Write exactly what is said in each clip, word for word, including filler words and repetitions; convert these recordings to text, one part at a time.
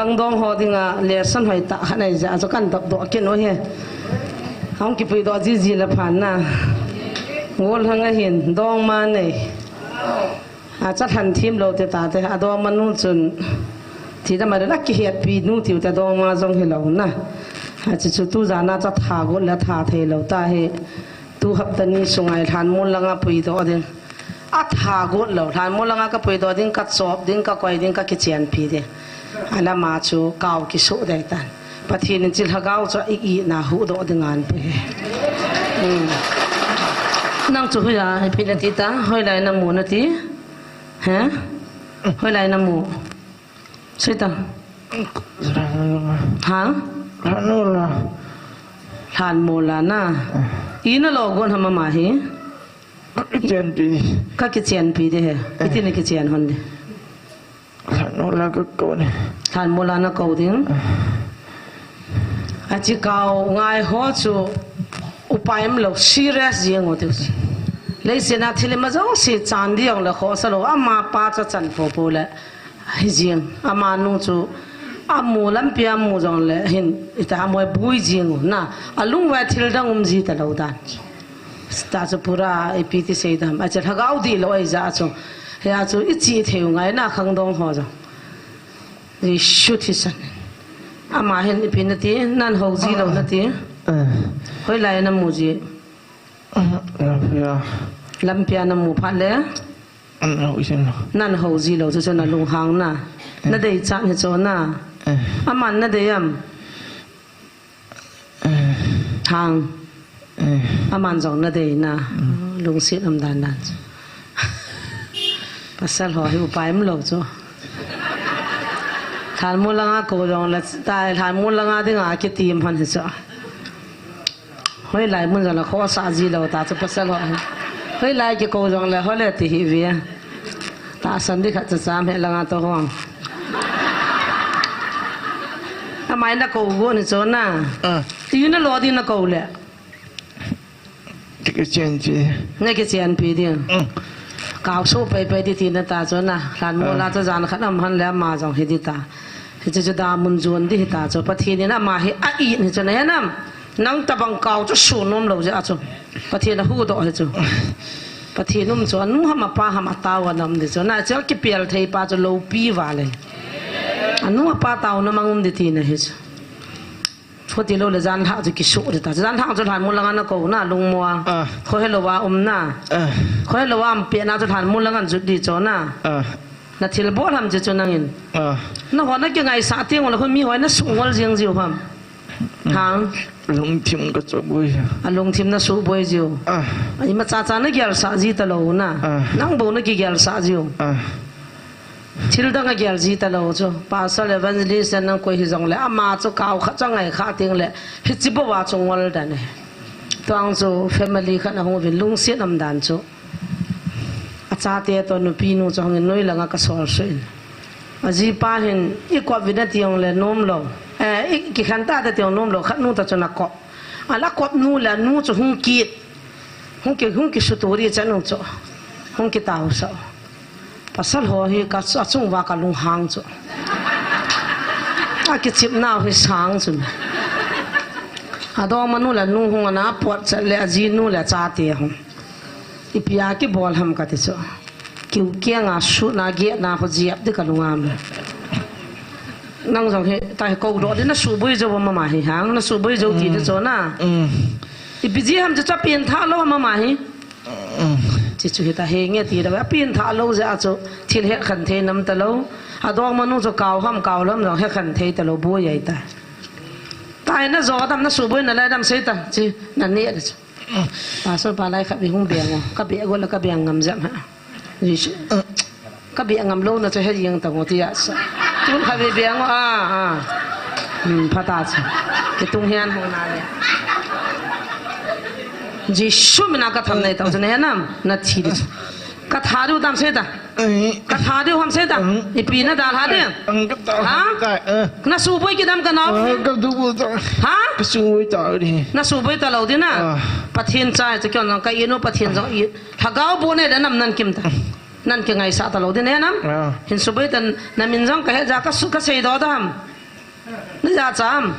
Khangdong ho dinga lesson hoitah khat nei jeh a chu kan dop doh kit u hi. Hung kipui doh jiji le phan na. Gollhang a hin dongma nei. A cha lhan thim lou te tate, a dongma nu chun, ti da ma da la kihetpi nu tiu te dongma jong hi lou na. A chu chu tu jana cha tha got le tha thei lou ta hi. Tu hapta ni sunga hi Lhanmol langa pui doh ding. A tha got lou, Lhanmol langa ka pui doh ding, ka chop ding, ka koi ding, ka kichenpi ding. A lama chu kau kisu dei tan. Pathen in chi lhagao chu i, i na hu doh ding an pe. Hmm. Nang chu hoiya, ipi na ti ta, hoilai na mu na ti? He? Hoilai na mu? Sei ta. Ha? Lhanmol a. Lhanmol a na. I na lo gon ham ama hi? Ka kichenpi. Ka kichenpi de he. Iti na kichen hon de. Lhanmol a ka kou ni. Lhanmol a na kou ding. A chi kau ngai ho chu upai um lou, serious jing u tiu. Leiset a thil ima jouse chan ding jong le khosa lou, ama pa cha chan popo le hi jing. Ama nu chu amu lampi a mu jong le hin ita mo bui jing u na. A lung vai thil dang um ji ta lou dan. Ta chu pura ipi ti sei dam. A cha lhagao dih lou ahi jeh chu. Hia chu i chi thei u ngai na khangdong ho jong. Jesu thisan. Ama hin ipi na ti, nan ho ji lou na ti. Eh. Hoilai na mu ji. Eh, lampi a. Lampi a na mu phat le. An ho isin lo. Nan ho ji lou chu chu na lunghang na. Eh. Na dei chan hi chu na. Eh. Aman na dei am. Eh. Hang. Eh. Aman jong na dei na. Mm. Lungset um dan dan. Pasal ho hi upai um lou chu. Lhanmol langa kou jong le, tai Lhanmol langa dinga kitim hon hi chu. Hoilai mun jong le khosa ji lou ta chu pasal ho. Hoilai kikou jong le hole ti hi ve. Tahsan di khat cha cham he langa to hong. Amai na kou gon hi chu na. Ah. Ti na lo di na kou le. Ti kichenpi. Na kichenpi di. Mm. Kau so pai pai di ti na ta chu na. Lhanmol a chu jan khat am han le ama jong hi di ta. Hi chu chu da mun jon di hi ta chu. Pathen in ama hi a i ni chu na he nam. Nang tabang kau chu su nom lou jeh a chu. Pathen a hu doh hi chu. Pathen um chu anu ham apa ham a tao a nam di chu. Na chu kipel thei pa chu lou pi va le. Anu apa tao na mang um di ti na hi chu. Phuti lou le jan lha chu kisu di ta. Jan lha chu Lhanmol langa na kou na lungmo a. Ah. Kho he lou a um na. Ah. Kho he lou a um pe na chu Lhanmol langa jut di chu na. Ah. Na thil bol ham chu chu nangin. Ah. Na ho na kingaisah teng le khu mi hoi na su ngol jing jiu ham. Hang. Lungthim ka chu boi. A lungthim na su boi jiu. Ah. Ai ma cha cha na gel sa ji ta lou na. Ah. Nang bou na kigel sa jiu. Ah. Thil dang a gel ji ta lou chu. Pastor evangelist nang koi hi jong le. Ama chu kau khat cha ngai kha teng le. Hi chi bou a chu ngol dan e. Tuang chu family khat a hung vin lungset um dan chu. A chate to nupi nu chu hung in noi langa ka sol suh in. A jipa hin i kop vin a ti jong le nom lou. Eh, i kikhen ta ta ti jong nom lou. Khat nu ta chu na kop. A la kop nu le nu chu hung kit. Hung ki, hung kisutu ri chan u chu. Hung kitao sa. Pasal ho hi ka, a chung va ka lunghang chu. A kichip nau hi sang chu. A dongma nu le nu hung ana pot chat le a ji nu le chate hung. Ipi a kibol ham ka ti chu. Kiu kiang a su na ge na ho jiap di ka lungam. Nang jong hi, ta hi kou doh di na su boi jo mama hi hang, na su boi jo ti di chu na. Mm. Ipi ji ham chu cha pin tha lou mama hi. Mm. Chi chu hi ta he nge ti da ba pin tha lou jeh a chu thil he khan thei nam ta lou. A dongma nu chu kau ham kau lam jong he khan thei ta lou boi ai ta. Tai na jo dam na su boi na lai dam sei ta. Chi na ne da chu. Pastor pa lai khat vi hung beng o. Ka be go la ka beng ngam jam ha. Ka bia ngam lou na chu he jeng ta ngo ti a sa. Tun kha ve bia ngo a, a. Hmm, pha ta chu. Kitung hian hung na le. Jesu mina ka tham nei ta chu na he nam, na thi di chu. Ka tha diu dam sei ta. Eh. Ka tha diu ham sei ta. Eh. Ipi na dal ha di. Eh, ka ta. Ha? Ka, eh. Na su boi ki dam ka nau. Eh, ka du bu ta. Ha? Ka su boi ta di. Na su boi ta lou di na. Ah. Pathen cha chu kyon jong ka i nu Pathen jong i. Lhagao bu nei da nam nan kim ta. Nan kingaisah ta lou di ne nam? Ah. Hin suboi ta na min jong ka he ja ka su ka sei do da ham. Na ja cham.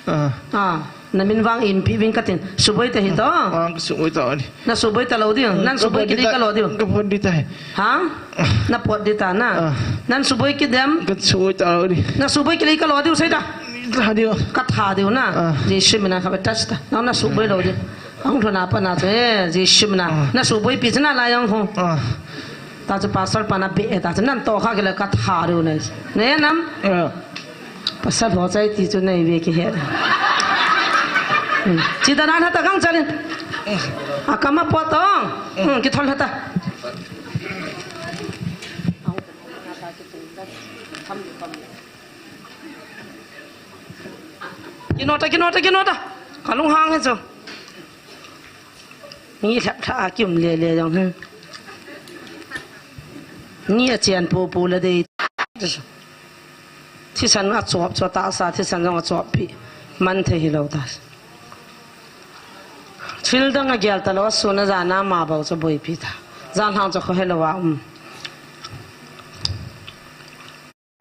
Ah. Ah, na min vang in pi ving katin. Suboi ta hi to. Ah, suboi ta ni. Na suboi ta lo diu. Nan suboi kili ka lo diu. Ka phone di ta. Ha? Na pot di ta na. Ah. Nan suboi ki dem. Ka suboi ta lo di. Na suboi kili ka lo diu sei ta. Ta diu. Ka tha diu na. Ah. Jesu mina ka betas ta. Na na suboi lo diu. Ang thona pa na te. Jesu mina. Ah. Na suboi pi na la yang ho. Ah. Ta chu pastor pa na be ta chu nan to kha kila ka tha diu na. Ne nam. Ah. Pasal ho chai ti chu nei ve ki he. Hmm. Chi ta nan ha ta kang chalin. A kama po to. Hmm, ki thol ha ta. Ki nota, ki nota, ki nota. Ka lung hang he chu. Ni lhap tha a ki um le le jong he. Ni a chian po po la dei. Thisan a chop cho ta sa, thisan jong a chop pi. Man the hi lo ta. Thil dang a gel ta lo, sun a jan a ma bau cho boi pi ta. Jan hang cho kho he lo a um.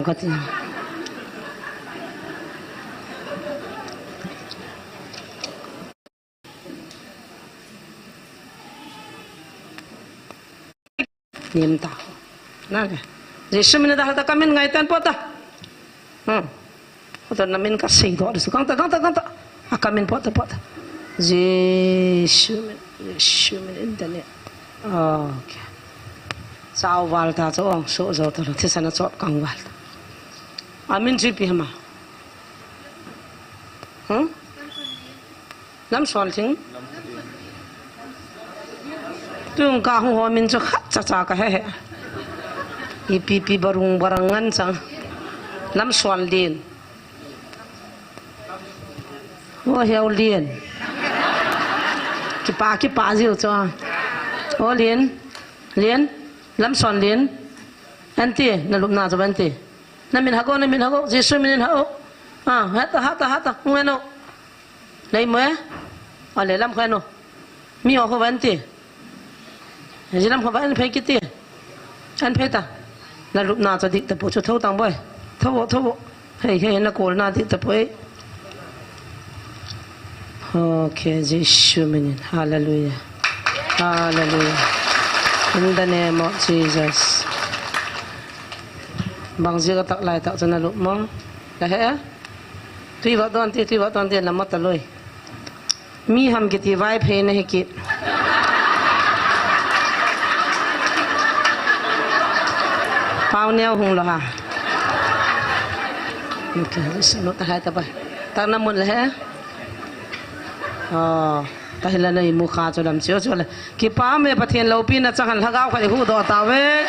Ka ti. Nim ta. Na le. Jesu mina da ta kamin ngai tan po ta. Hmm. Ko ta na min ka sei do su kang ta, kang ta, kang ta. A kamin po ta, po ta. Jesu mina, Jesu mina in ta ne. Okay. Sao val ta cho ong so zo ta lo. Thisan a chop kang val ta. Amin ji pi hama. Hmm? Lamsuan Lin. Tung ka hung ho min chu khat cha cha ka he he. Ipi pi barung barang ngan chang. Lamsuan Lin. O heu Lin. Kipa kipa jiu chu. O Lin. Lin. Lamsuan Lin. Aunty, na lupna chu aunty. Na min hak o, na min hak o. Jesu min in hak o. Ah, hata, hata, hata. Ngai no. Lei mo e? O le lam kho no. Mi o kho van ti. Ji lam kho van phei kiti. An phei ta. Na lupna cha dik ta pu chu tho tang boi. Tho, tho. Hei, hei, na kol na dik ta pu e. Okay, Jesu minin. Hallelujah. Hallelujah. In the name of Jesus. Bang ji ka tak lai tak cha na lup mo. La he? Tui va don ti, tui va don ti, la ma ta loi. Mi ham kiti Vaiphei na hi kit. Pau neo hung lo ha. Okay, listen, no ta hai ta bai. Ta na mun le he. Oh, ta hi la na i mu kha chu lam chiu chu le. Kipa me Pathen loupina chang han lhagao kha i hu do ta ve.